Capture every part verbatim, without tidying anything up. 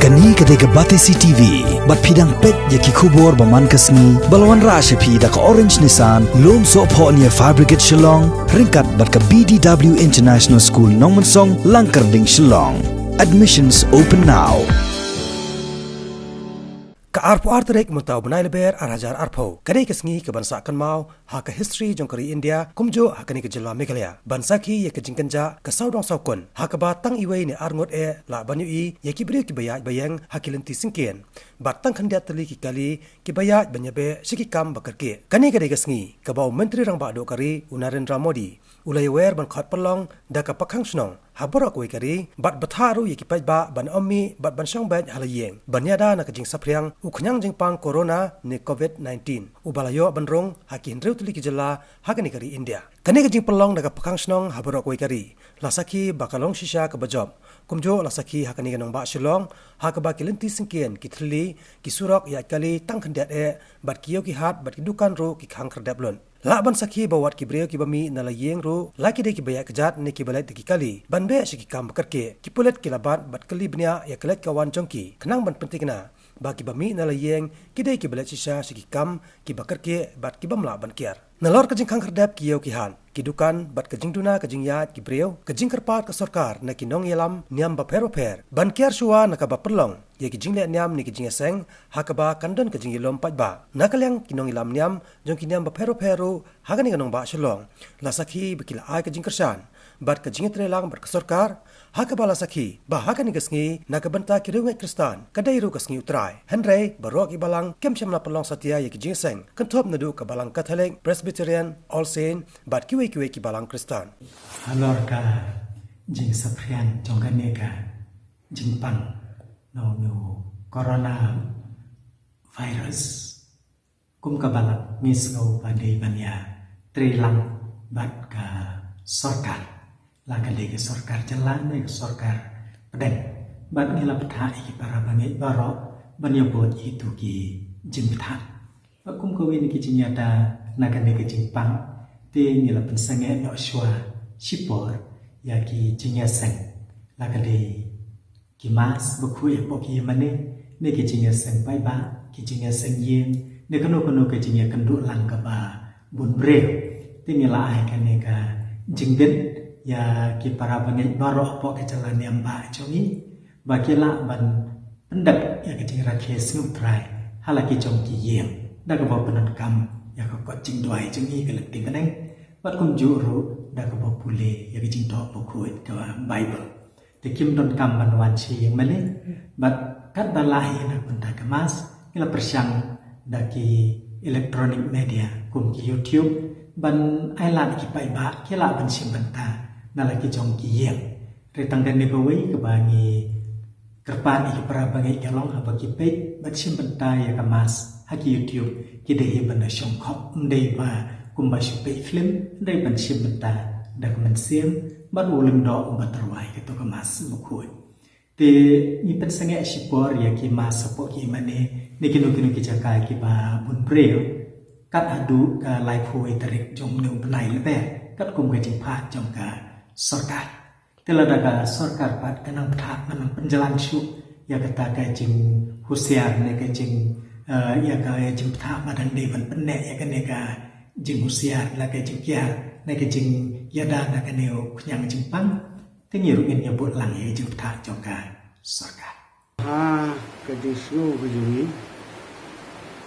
Kane ka dei ka Batesi T V, bad phi dang peit ïa ki khubor ba man ka sngi, ba la wanrah sha phi da ka Orange Nissan, Lumsohphoh near Fire Brigade Shillong, ryngkat bad ka B D W International School Nongmensong, Langkyrding, Shillong. Admissions open now. Ka arphew ar tarik mynta u bnai Lber ar hajar arphew, ka dei ka sngi kaban sah kynmaw ha ka history jong ka ri India, kumjuh ha kane ka jylla Meghalaya, ban sakhi ïa ka jingkynjah ka sawdong sawkun, ha kaba tang iwei ne arngut eh lah ban ïohi ïa ki briew kiba ïaid ba ïeng ha ki lynti syngkien, bad tang khyndiat tylli ki kali kiba ïaid ban ïabeh sha ki kam ba kyrkieh. Kane ka dei ka sngi kaba u Myntri Rangbah Duh ka ri, u Narendra Modi, u la ïawer ban khot pynlong da ka pakhang shnong ha baroh kawei ka ri, bad bthah ruh ïa ki paidbah ban ym mih bad ban shong beit ha la ïing, ban ïada na ka jingsaphriang u khñiang jingpang corona ne covid nineteen, uba la ïoh ban rung ha ki hynriew tylli ki jylla ha kane ka ri India. Kane ka jingpynlong da ka pakhang shnong ha baroh kawei ka ri, la sakhi ba ka long shisha kaba jop. Kumjuh la sakhi ha kane ka nongbah Shillong, ha kaba ki lynti syngkien, ki thylli, ki surok ïaid kali tang khyndiat eh, bad ki ïew ki hat bad ki dukan ruh ki khang khyrdep lut. Lah ban sakhi ba wat ki briew kiba mih na la ïing ruh, la ki dei kiba ïaid kjat ne kiba leit da ki kali ban beh sha ki kam ba kyrkieh. Ki pulit ki la bat bad kylli bniah ïa ka leit ka wan jong ki, khnang ban pynthikna ba kiba mih na la ïing ki dei kiba leit shisha sha ki kam kiba kyrkieh bad kibym lah ban kiar. Nalor ka jingkhang khyrdep ki ïew ki hat, ki dukan, bad ka jingduna ka jingïaid ki briew, ka jingkyrpad ka sorkar na ki nongïalam niam bapher bapher ban kiar shuwa na kaba pynlong ïa ki jingleh niam ne ki jingïaseng, ha kaba kan don ka jingïalum paidbah. Na ka liang ki nongïalam niam jong ki niam bapher bapher ruh ha kane ka nongbah Shillong, la sakhi ba ki la ai ka jingkyrshan bad ka jingïatreilang bad ka sorkar, ha kaba la sakhi ba ha kane ka sngi na ka bynta ki riewngeit Khristan ka dei ruh ka sngi U Trai. Hynrei baroh ki balang kim shym la pynlong satia ïa ki jingïaseng, kynthup naduh ka balang Katholik, Presbyterian, All Saint, bad kiwei kiwei ki balang Khristan. Halor ka jingsaphriang jong kane ka jingpang na une u corona virus, kum ka balang ngi sngew ba dei ban ïatreilang bad ka sorkar, la ka dei ka sorkar jylla ne ka sorkar pdeng. Bad ngi la bthah ïa ki para bangeit baroh ban ïabud ïa kito ki jingbthah. Bad kum kawei na ki jingïada na kane ka jingpang, te ngi la pynsangeh noh shuwa shipor ïa ki jingïaseng, la ka dei ki mask ba khuid hapoh ki ïingmane, ne ki jingïaseng paidbah, ki jingïaseng ïing, ne kano kano ka jingïakynduh lang kaba bun briew. Te ngi la ai kane ka jingbit ïa ki para bangeit baroh hapoh ka jylla niam bah jong ngi, ba ki lah ban pyndep ïa ka jingrakhe sngi U Trai ha la ki jong ki ïing, da kaba pyndonkam ïa ka kot jingduwai jong ngi ka lynti bneng, bad kumjuh ruh da kaba pule ïa ka Jingthoh Bakhuid ka Baibl. Te kim donkam ban wan sha ïingmane, bad katba lah hi na ka bynta ka mask, ngi la pyrshang da ki electronic media kum ki YouTube ban ailad ïa ki paidbah ki lah ban shim bynta na la ki jong ki ïing. Hynrei tang kane kawei kaba ngi kyrpad ïa ki para bangeit ka long haba ki peit bad shim bynta ïa ka mask ha ki YouTube, ki dei hi ban da shongkhop, ym dei ba kumba shu peit film, hynrei ban shim bynta da ka mynsiem bad u lyngdoh uba tyrwa ïa kato ka mask bakhuid. Te ngi pynsangeh shipor ïa ki mask hapoh ki ïingmane ne kino kino ki jaka kiba bun briew, kat haduh ka laiphew wei tarik jong une u bnai Lber, katkum ka jingphah jong ka sorkar. Te lada ka sorkar pat ka nang bthah, ka nang pynjlan shuh ïa kata ka jinghusiar ne ka jing, eh, ïa ka jingbthah ba dang dei ban pynneh ïa kane ka jinghusiar, la ka jingkiar ne ka jingïada na kane u khñiang jingpang, te ngi ruh ngin ïabud lang ïa ka jingbthah jong ka sorkar. Ha ka jingsngew ka jong ngi,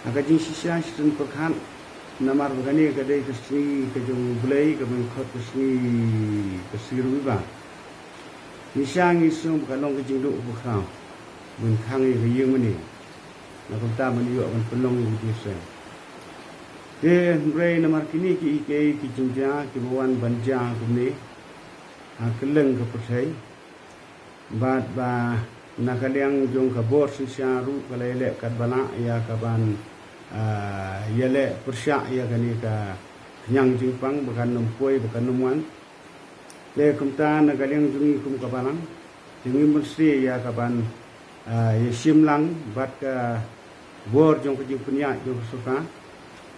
ha ka jingshisha shisien pyrkhat, namar ba kane ka dei ka sngi ka jong U Blei, ka ban khot ka sngi, ka sngi Rubibar. Ngi sha ngi sngew ba ka long ka jingduh ba khraw ban khang ïa ka ïingmane, na kumta ban ïoh ban pynlong ïa ka jingïaseng. Te hynrei namar kine kiei kiei ki jingjia kiba wan ban jia kumne ha kylleng ka pyrthei, bad ba na ka liang jong ka bor synshar ruh ka la ïaleh katba lah ïa ka ban, ah, ïaleh pyrshah ïa kane ka khñiang jingpang ba kan ym poi, ba kan ym wan. Te kumta na ka liang jong ngi kum ka balang, te ngim mynsiem ïa ka ban, ah, ïashim lang bad ka bor jong ka jingpynïaid jong ka sorkar.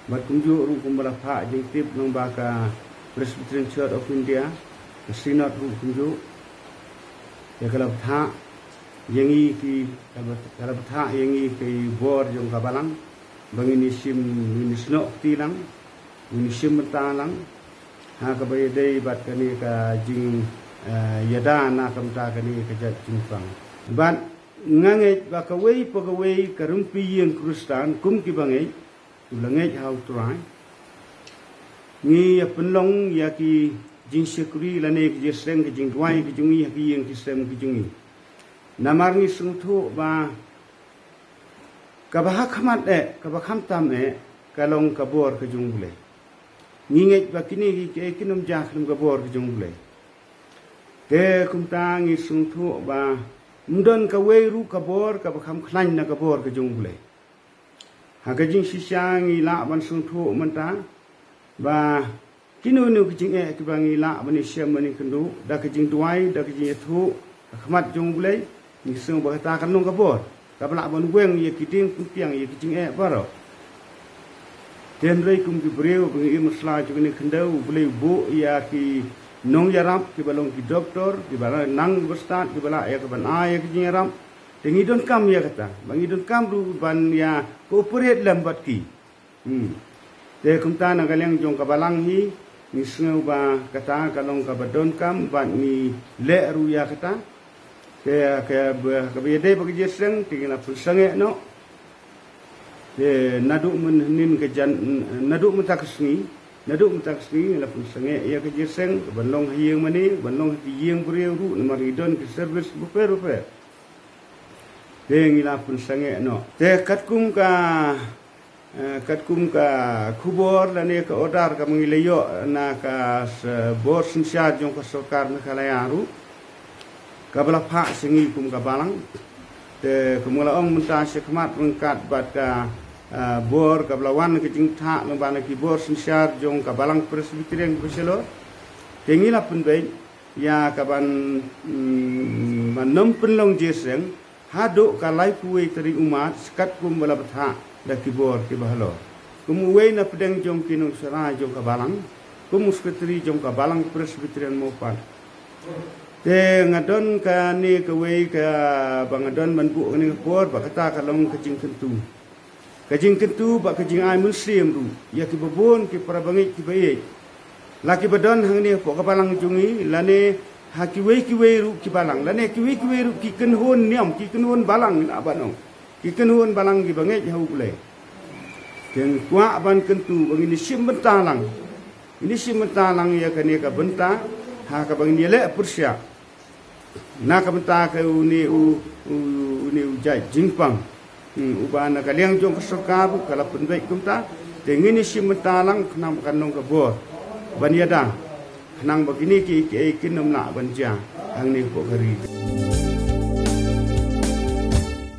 Bad kumjuh ruh kumba la phah jingtip lyngba ka Presbyterian Church of India, ka Synod ruh kumjuh, ïa ka la bthah Ïa ngi ki, ka la bthah ïa ngi ki bor jong ka balang ba ngin ïa shim, ngin ïa snoh kti lang, ngin ïa shim bynta lang ha kaba ïadei bad kane ka jing, eh, ïada na ka bynta kane ka jait jingpang. Bad nga ngeit ba kawei pa kawei ka rympei ïing Khristan kum kiba ngeit, kiba la ngeit ha U Trai, ngi ïa pynlong ïa ki jingshakri lane ki jingseng ki jingduwai ki jong ngi ha ki ïing ki sem ki jong ngi. Namar ngi sngewthuh ba kaba ha khmat eh, kaba khamtam eh, ka long ka bor ka jong U Blei. Ngi ngeit ba kine ki, ki, kin ym jah khlem ka bor ka jong U Blei. Te kumta ngi sngewthuh ba ym don kawei ruh ka bor kaba kham khlaiñ na ka bor ka jong U Blei. Ha ka jingshisha ngi lah ban sngewthuh mynta ba kino kino ki jingeh kiba ngi lah ban ïashem ban ïakynduh da ka jingduwai, da ka jingïathuh ha khmat jong U Blei, ngi sngew ba kata kan long ka bor kaba lah ban weng ïa ki dieng pynbiang, ïa ki jingeh baroh. Te hynrei kum ki briew ba ngi im ha sla jong kane ka khyndew, U Blei u buh ïa ki nongïarap kiba long ki doktor, kiba la nang kiba stad, kiba lah ïa ka ban ai ïa ki jingïarap. Te ngi donkam ïa kata, ba ngi donkam ruh ban ïa cooperate lem bad ki. Hmm. Te kumta na ka liang jong ka balang hi, ngi sngew ba kata ka long kaba donkam bad ngi leh ruh ïa kata. Te kaba, kaba ïadei bad ka jingïaseng te ngi la pynsangeh noh. Te naduh mynhynnin ka jan, naduh mynta ka sngi, naduh mynta ka sngi ngi la pynsangeh ïa ka jingïaseng ban long ha ïing mane, ban long ha ki ïing briew ruh, namar ngi don ki service bapher bapher. Te ngi la pynsangeh noh. Te katkum ka, eh, katkum ka khubor lane ka order kaba ngi la ïoh na ka s-, bor synshar jong ka sorkar Meghalaya ruh, kaba la phah sha ngi kum ka balang. Te kum nga la ong mynta sha khmat ryngkat bad ka, eh, bor kaba la wan ka jingthah lyngba na ki bor synshar jong ka balang Presbyterian ka Bachelor. Te ngi la pynbeit ïa ka ban, mm, ban nym pynlong jingïaseng haduh ka laiphew wei tarik u March, katkum ba la bthah da ki bor kiba halor. Kum uwei na pdeng jong ki nongshakri jong ka balang, kum u sekretari jong ka balang Presbyterian Mawphah. Te nga don kane kawei kaba nga don ban buh kane ka por, ba kata ka long ka jingkyntu. Ka jingkyntu bad ka jingai mynsiem ruh ïa kiba bun ki para bangeit kiba ïeit. La kiba don hangne hapoh ka balang jong ngi, lane ha kiwei kiwei ruh ki balang, lane kiwei kiwei ruh ki kynhun niam, ki kynhun balang, ngi lah ban ong, ki kynhun balang kiba ngeit ha U Blei. Te ngi kwah ban kyntu ba ngin ïa shim bynta lang, ngin ïa shim bynta lang ïa kane ka bynta ha kaba ngin ïaleh pyrshah na ka bynta ka une u, u, une u jait jingpang. Hmm, uba na ka liang jong ka sorkar ka la pynbeit kumta. Te ngin ïa shim bynta lang khnang ba kan long ka bor ban ïada, khnang ba kine kiei kiei kin ym lah ban jia hangne hapoh ka ri.